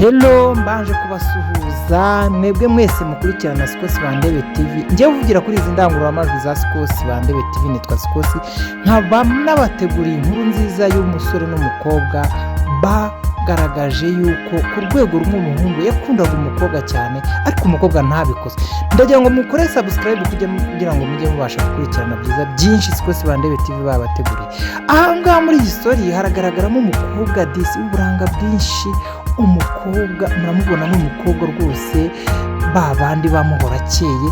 Hello, mbanje kubasuhuza mwebwe mwese mukurikirana Sikosi Bandebe TV. Njyewe uvugira kuri izi ndangururamajwi za Sikosi Bandebe TV nitwa Sikosi, nkaba nabateguriye inkuru nziza y'umusore n'umukobwa bagaragaje yuko ku rwego rumwe umuhungu yakundaga umukobwa cyane, ariko umukobwa ntabikoze. Ndagira ngo mukore subscribe kugira ngo mujye mubasha gukurikirana byiza byinshi Sikosi Bandebe TV babateguriye. Aha ngaha muri iyi story haragaragaramo umukobwa disi w'uburanga bwinshi. Umukobwa muramubona, ni umukobwa rwose ba bandi bamuhora akeye.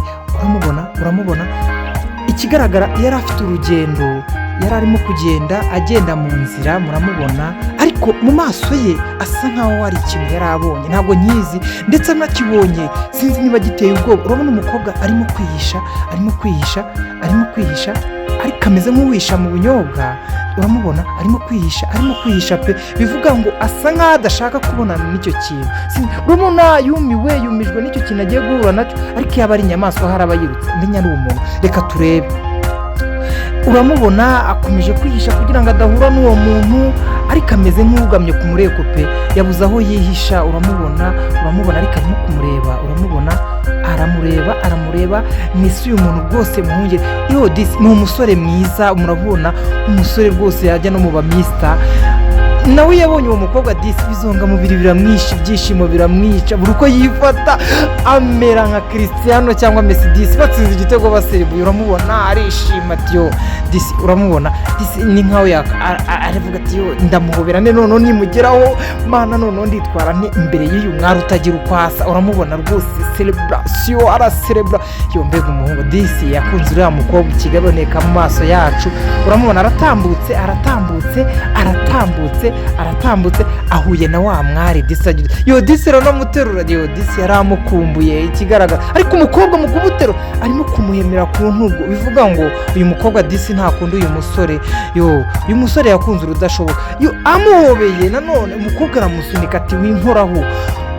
Uramubona, ikigaragara yari afite urugendo, yari arimo kugenda, agenda mu nzira, muramubona, ariko mu maso ye asa nkaho hari ikintu yari abonye, ntabwo nkizi, ndetse anakibonye sinzi niba giteye ubwoba. Urabona umukobwa arimo kwihisha, arimo kwihisha, arimo kwihisha, ariko ameze nk'uwisha mu bunyobwa. Uramubona arimo kwihisha, arimo kwihisha pe, bivuga ngo asa nkaho adashaka kubonana n'icyo kintu. Urabona yumiwe, yumijwe n'icyo kintu agiye guhura nacyo, ariko yaba ari inyamaswa hari aba yirutse, menya ari umuntu. Reka turebe. Uramubona akomeje kwihisha kugira ngo adahura n'uwo muntu, ariko ameze nk'ugamye ku mureko pe, yabuze aho yihisha. Uramubona, ariko arimo kumureba. Uramubona aramureba, aramureba. Mwisi uyu muntu rwose muhungere iyo disi ni umusore mwiza. Murabona umusore rwose yajya no mu bamisita. Nawe yabonye uwo mukobwa disi, ibizongamubiri biramwisha, ibyishimo biramwica, buri uko yifata amera nka Cristiano cyangwa Messi disi batsinze igitego baserebuye. Uramubona arishima ati yo disi, uramubona disi ni nkaho aravuga ati yo ndamuhobera ne noneho nimugeraho, mana, noneho nditwara nte imbere y'uyu mwari utagira uko asa? Uramubona rwose celebration, araserebura. Yo mbega umuhungu disi, yakunze uriya mukobwa ikigaboneka mu maso yacu. Uramubona aratambutse, aratambutse, aratambutse, aratambutse, ahuye na wa mwari disi, agira yo disi aranamuterura. Yo disi yari amukumbuye ikigaragara, ariko umukobwa mu kumuterura arimo kumuhemera ku ntugu, bivuga ngo uyu mukobwa disi ntakunda uyu musore. Yo uyu musore yakunze urudashoboka. Yo amuhobeye nanone umukobwa aramusunika ati winkoraho.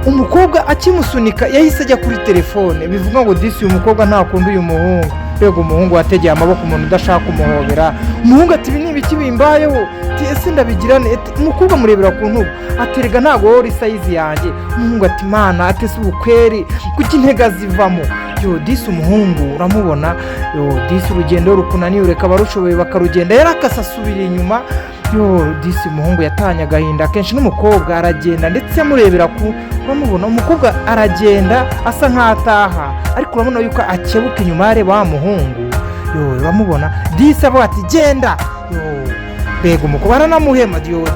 Umukobwa akimusunika yahise ajya kuri telefone, bivuga ngo disi uyu mukobwa ntakunda uyu muhungu. Mbega umuhungu wategeye amaboko umuntu udashaka kumuhobera! Umuhungu ati ibi ni ibiki bimbayeho? Ati ese ndabigira nte? Ati, umukobwa amurebera ku ntugu, aterega ntabwo wowe uri size yanjye. Umuhungu ati mana, ati ese ubukweri kuki intega zivamo? Yo disi umuhungu uramubona, yo disi urugendo rukunaniye ureka abarushoboye bakarugenda. Yarakase asubira inyuma. Yo disi umuhungu yatanye agahinda kenshi n'umukobwa, aragenda ndetse amurebera ku, uramubona umukobwa aragenda asa nkaho ataha, ariko urabona yuko akebuka inyuma areba wa muhungu. Yo uramubona disi avuga ati genda. Yo mbega umukobwa, aranamuhema. Yo disi.